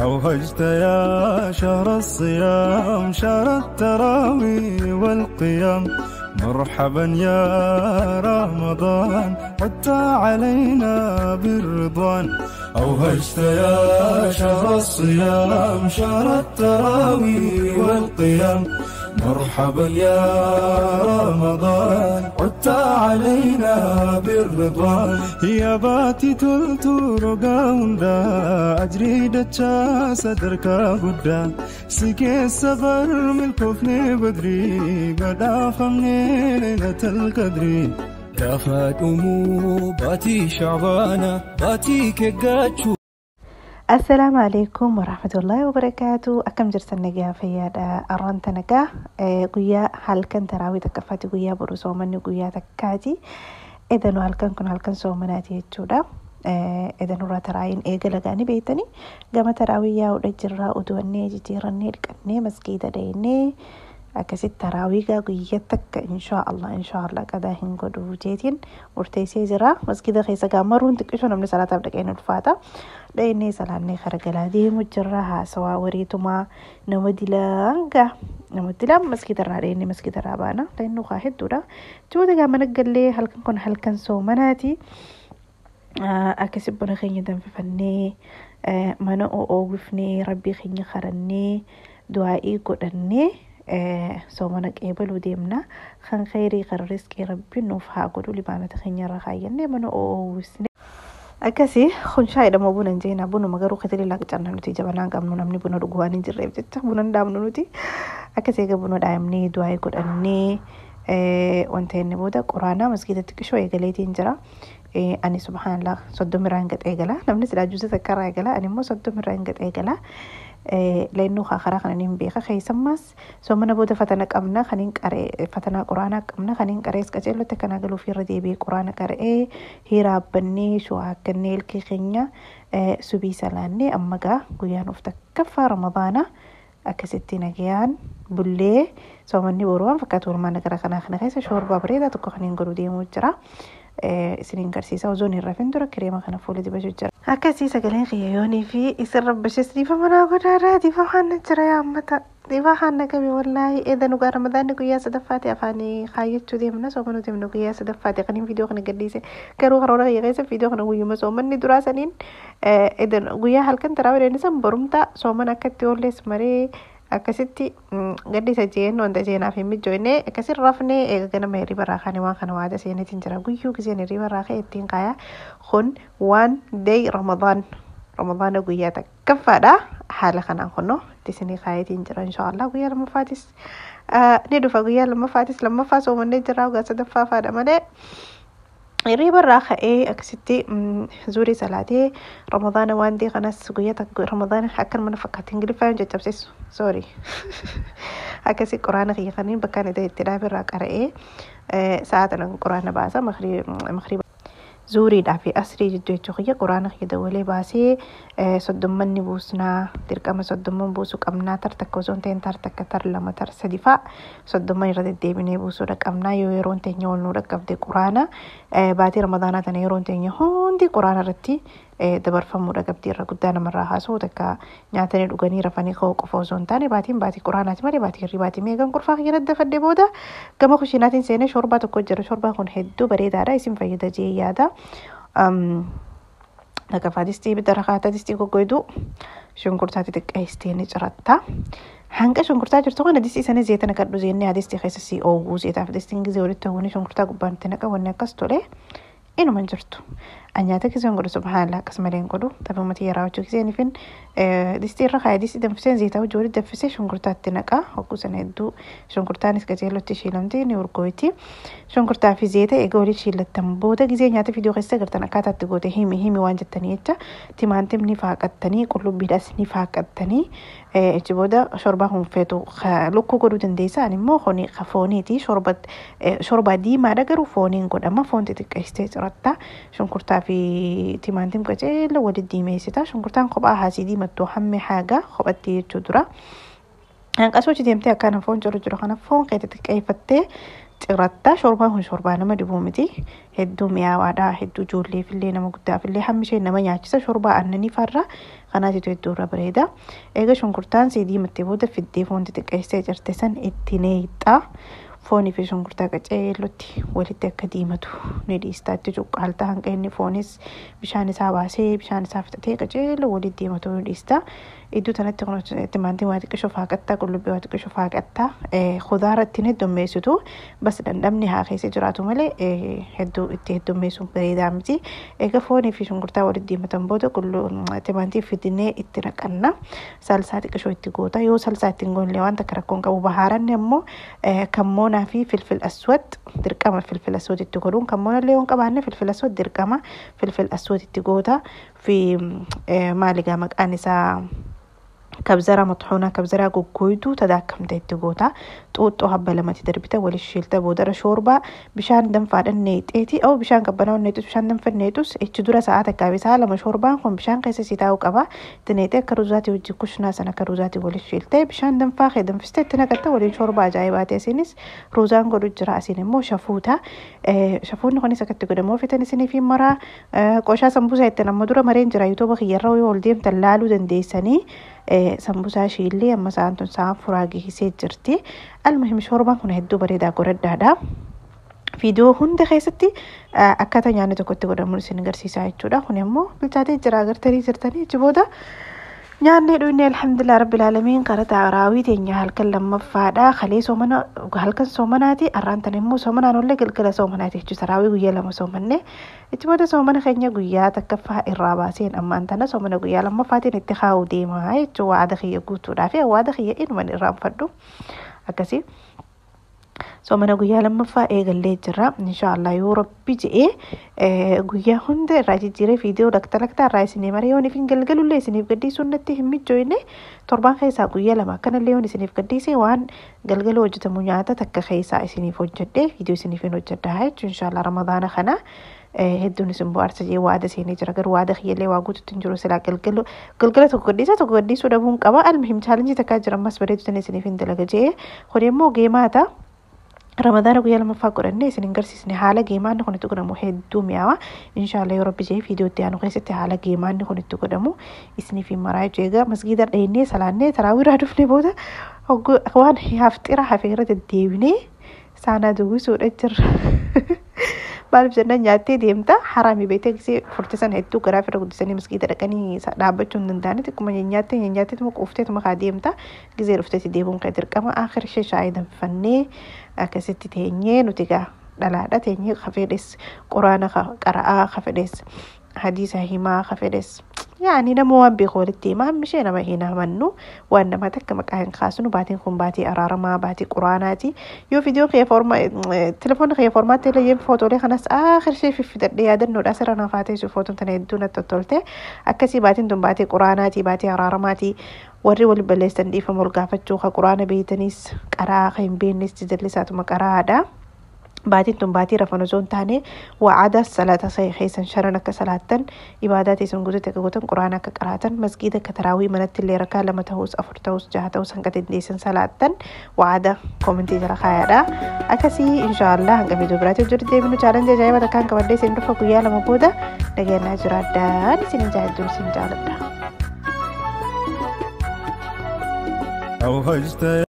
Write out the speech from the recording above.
أوهجت يا شهر الصيام، شهر التراويح والقيام. مرحبا يا رمضان، عدت علينا بالرضوان. أوهجت يا شهر الصيام، شهر التراويح والقيام. مرحبا يا رمضان، عدت علينا بالرضوان. يا باتي تلتو رقاوندا، أجري دتشا صدرك غدا. سكي السفر من كفني بدري، بدا فمني ليلة القدر. Gaafa dhumuu baatii Shacbaana baatii keeggaachuu. Assalaamu alaikum warahmatullahi wabarakaatu. Akkam jirtan? Nagaa fayyaadha? Arranta nagaa guyyaa halkan taraawii takkaffaati, guyyaa boru soomanni guyyaa takkaati. Edanu halkan kun halkan soomanaati jechuudha. Edanurraa taraawiin eegala gaanii beektanii gama taraawii yaa'uudha jirraa, uduwannee, jijjiirannee, dhiqannee, masgiida deemnee akkasitti taraawii gaa guyyaa takka inshaa Allah, inshaa Allah qadaa hin godhu jeetiin murteessee jira. Masgiida keessa gaa maruun xiqqishoo namni salaataaf dhaqee ni ulfaata. Dhaqnee salaannee kara galaa deemu jirra, haasawaa wareetumaa nama dilaan gaa nama dilaan masgiida irraa dhaqnee masgiida irraa baana. Dhaqnuu kaa hedduudha. Joota gaa mana gallee halkan kun halkan soomanaati. Akkasi buna keenya danfifannee, mana oowwifnee, rabbii keenya kadhannee, du'aa'ii godhannee soomana qeebaluu deemna. Kan khayrii kan riskii rabbi nuuf haa godhu, libaanota keenya irra kaayyannee mana oowwisne. Akkasii kun shaayidha moo buna hin jeenaa? Bunuma garuu katilii laaqcanna nuti jabanaan qabnu, namni buna dhugu waan hin jirreef jecha buna hin dhaabnu nuti. Akkasii egaa buna dhaabnee du'aa'ii godhannee wanta inni booda quraanaa masgiida xiqqishoo eegaleetiin jira. Ani subhaanallah 30 irraa hin gaxee gala. Namni silaa juusa takka irraa eegala. Ani immoo 30 irraa hin gaxee gala. Leennuu karaa kana niin beeka. Keessammas soomana booda fatana qabna, kan hin qaree fatanaa quraanaa qabna, kan hin qarees qaceellotti akkanaa galuuf irra deebi'ee quraana qara'ee hiraabbannee shu'aakkannee ilkee keenya subii salaannee amma gaa guyyaan of takkaffaa Ramadaana akkasitti nagayaan bullee soomanni boruu waan fakkaatu walumaan gara kanaa kana keessa shoorbaa bareedaa tokko kan hin godhu deemuu jira. Isiniin garsiisa, osoo hin rafin dura kireema kana fuula dibachuu jira. Akkasii sagaleen kiyyayoonii fi isin rabbashes dhiifa manaa godhaadhaa, dhiifa haanna jira yaammata. Dhiifa haanna qabe wallaahi. Eeda nugaa Ramadaanni guyyaa sadaffaati afaanii kaayyachuu deemna, soomanuu deemna guyyaa sadaffaati kaniin viidiyoo kana gadhiise. Garuu karoora kiyya keessa viidiyoo kana guyyuma soomanni duraa saniin edan guyyaa halkan taraawii san borumtaa soomana akka itti oollees maree akkasitti gadhiisa jeen wanta jeenaaf hin mijoine. Akkasin rafnee eega ganama hirriba irraa kaane waan kana waada seeneetiin jira. Guyyuu giseen hirriba irraa ka'e ittiin kaayaa kun waan day Ramadaan, Ramadaana guyyaa takkaffaadha. Haala kanaan kunoo itti isinii kaayeetiin jira. Inshaallah guyyaa lammaffaatis ni dhufa. Guyyaa lammaffaatis lammaffaa soomannee jira, guyyaa sadaffaa faadha malee. Hirriba irraa ka'ee akkasitti zuurii salaatee Ramadaana waan ta'e kanas guyyaa takka Ramadaana akkan mana fakkaatti Ingiliffaa yoo caccabsiisu, sorry. Akkasi quraana kiyya kaniin bakka ani itti dhaabe irraa qara'ee sa'a tana quraana baasa makriba zuuriidhaa fi asrii jidduu jechuu kiyya quraana kiyya dawwalee baasee 30n ni buusnaa, dirqama 30n buusuu qabnaa. Tar takka osoo hin ta'in tar takka, tar lama, tar sadi fa'a 30n irra deddeebinee buusuudha qabnaa yoo yeroon teenya ol nuu dhaqqabde. Quraana baatii Ramadaanaa tana yeroon teenya hundi quraana irratti dabarfamuudha qabdi. Irra guddaa namarraa haasa'u takka nyaatanii dhuganii rafanii ka'uu qofa osoo hin taane baatiin baatii quraanaati malee baatii hirribaatii. Meeqan qurfaa kiyya daddafadde booda gama kushiinaatiin seenee shorbaa tokko jira. Shorbaan kun hedduu bareedaadha, isin fayyada jee yaada. Naqafaa distii ibidda rakaataa distii goggoyduu shunkurtaa xixiqqeessitee ni ciratta. Hanqa shunkurtaa jirtu kana distii sana zeeta naqadhu, zeennee distii keessa si oowwuu zeetaaf distiin gizee walitti oowwanii shunkurtaa gubbaan itti naqa wanni akkas tole inuma hin jirtu. An nyaata giseen godhu subhaanallah akkas malee hin godhu. Xabamati yaraa hojii giseen ifin distii irra kaayee distii danfiseen zeetaa hojii walitti danfisee shunkurtaa itti naqa. Hogguu sana hedduu shunkurtaanis qajeellotti shiilamtee ni urgooyti. Shunkurtaa fi zeeta eega walitti shiilattan booda gisee nyaata viidiyoo keessa agartan akkaataa itti goote himi himi waan jettanii jecha timaatim ni faaqattanii, qullubbiidhaas ni faaqattanii achi booda shorbaa kun feetu lukkuu godhuu dandeessa. Ani immoo kuni fooniiti. Shorbaa diimaadha garuu fooniin godhama. Foon xixiqqeessitee ciratta. Shunkurtaa fi timaatim qajeela walitti diimeessita. Shunkurtaan kophaa haasii diimattuu hammi haagaa kophatti jechuu dura. Hanqasoo hojii deemtee akkaan foon jiru jiru kana foon kee xixiqqeeffattee Ciratta shorbaan kun shorbaa nama dhibuu miti. Hedduu mi'aawaadha. Hedduu ijoolleefillee nama guddaafillee hammi ishee nama nyaachisa. Shorbaa aannanii farra kanaatitu hedduu irra bareeda. Eega shunkurtaan sii diimattee booda fiddee foon xixiqqeessee cirte san itti neexxa. Foonii fi shunkurtaa qaceellotti walitti akka diimatu ni dhiista. Itti cuqqaalta hanga inni foonis bishaan isaa baasee bishaan isaa fixatee qaceelloo walitti diimatu ni dhiista. Iddoo kanatti timaantii waa xiqqishoo faaqattaa, qullubbii waa xiqqishoo faaqattaa, kudaara ittiin heddummeessitu bas dhandhamni haa keessa jiraatu malee hedduu itti heddummeessuun bareedaa miti. Egaa foonii fi shunkurtaa walitti diimatan booda timaantii fidnee itti naqanna. Salsaa xiqqishoo itti goota. Yoo salsaa ittiin goonillee waan takka rakkoon qabu. Bahaaranni ammoo kammoonaa fi filfil aswad dirqama filfil aswad itti godhuun kammoonallee yoo hin qabaanne filfil aswad dirqama filfil aswad itti goota. Fi maaligaa maqaan isaa kabzara maxxuunaa kabzaraa goggoyduu tadaakkamte itti goota. Xuuxxoo habba lamatti darbita wali shiilta boodara shoorbaa bishaan danfaadhaan neexeeti. Oo bishaan qabbanaa'uun neexus bishaan danfan neexus ichi dura sa'a takkaa fi sa'a lama shoorbaan kun bishaan keessa si taa'uu qaba. Itti neexee akka ruuzaatii hojii kushnaa sana akka ruuzaatii wali shiiltee bishaan danfaa kee danfistee itti naqatta waliin shoorbaa ajaa'ibaa ta'e isinis ruuzaan godhu jira. Asiin immoo shafuuta. Shafuunni kunis akkatti godhamu ofiitan isinii fi maraa qoshaa sambuusaa ittiin amma dura mareen jira yuutuuba kiyyarra yoo ol deemtan laaluu dandeessanii. Sambuusaa ishiillee amma sa'aan tun sa'aan furaa geessee jirti. Almuhim shorbaan kun hedduu bareedaa godhadhaadha. Viidiyoo hunda keessatti akkaataa nyaanni tokkotti godhamu isin agarsiisaa jechuudha. Kun immoo bilchaatee jira agartanii jirtanii achi booda nyaannee dhuyne alhamdulillah rabbil aalamiin qara raawwii teenya halkan lammaffaadha. Kalee soomana halkan soomanaati. Arraan tan immoo soomanaan ollee galgala soomanaati jechuudha. Raawwii guyyaa lama soomanne. Itti booda soomana keenya guyyaa takkaffaa irraa baaseen ammaan tana soomana guyyaa lammaffaatiin itti kaa'uu deema jechuudha. Waada kiyya guutuudhaa fi waada kiyya inuman irraanfadhu akkasii. Soomana guyyaa lammaffaa eegallee jira. Inshaallah yoo rabbi je'ee guyyaa hunda irraa jijjiiree viidiyoo lakta lakta irraa isinii mara yoon ifin galgalullee isiniif gadhiisuun natti hin mijoine torbaan keessaa guyyaa lama akkanallee yoon isiniif gadhiise waan galgala hojjetamu nyaata takka keessaa isiniif hojjedhee viidiyoo isiniif hin hojjedha jechuun inshaallah ramadaana kana. Hedduun isin bohaarsa jee waada seenee jira garuu waada kiyyallee waa guututti hin jiru silaa galgala tokko gadhiisa tokko gadhiisuu dhabuun qaba. Almuhim chaalenjii takkaa jira ammas bareedu tan isiniif hin dalaga jee kun immoo geemaata. Ramadaana guyyaa lammaffaa godhannee isin hin garsiisne haala geemaanni kun itti godhamu hedduu mi'aawa. Inshaallah yoo rabbi jee viidiyoo itti aanu keessatti haala geemaanni kun itti godhamu isiniif hin maraa jechuudha. Egaa masgiida dheennee salaannee taraawii dhufne booda waan hafxira hafee irra deddeebinee saanaa duwwisuudha jirra. Maaliif jennaan nyaattee deemta haraami beektee gisee furtisan hedduu garaa irra guddisanii masgiida dhaqanii dhaabbachuu hin danda'anitti xiqquma nyaattee nyaatteetuma quufteetuma kaa deemta gisee dhufteetti deemuun kee dirqama akhir ishee shaayii danfannee akkasitti teenyee nuti gaa dhalaadha teenyee kafedhes quraana qara'aa kafedhes hadiisa himaa kafedhes yaani nama waan beeku walitti himaa hammi ishee nama hin amannu waan nama takka maqaa hin kaasnu baatiin kun baatii araaramaa baatii quraanaati yoo viidiyoo kiyya forma telefoonni kiyya formaatti illee footoolee kanas aakhir ishee fiffidadhee yaadannoodha asirra naaf haa teessu footoon tana hedduu natti tolte akkasii baatiin tun baatii quraanaati baatii araaramaati warri wal balleessan dhiifama ol gaafachuu ka quraana beeytanis qaraa ka hin beeknes jallisaatuma qaraadha. Baatiin tun baatii rafan osoo hin taane wa'aada salaata keessan shanan akka salaattan ibaadaa teessan guututti akka gootan quraana akka qaraatan masgiida akka taraawii manatti illee rakaa 2 ta'us 4 ta'us 6 ta'us hanga dandeessan salaattan wa'aada koomentii jala kaayaadha. Akkasii inshaallah hanga viidiyoo biraatti hojjetu deebinu chaalenjii ajaa'iba takkaan qabadhee isin dhufa guyyaa 2 booda nageenyaa jiraadhaan isin jaalladhu isin jaaladha.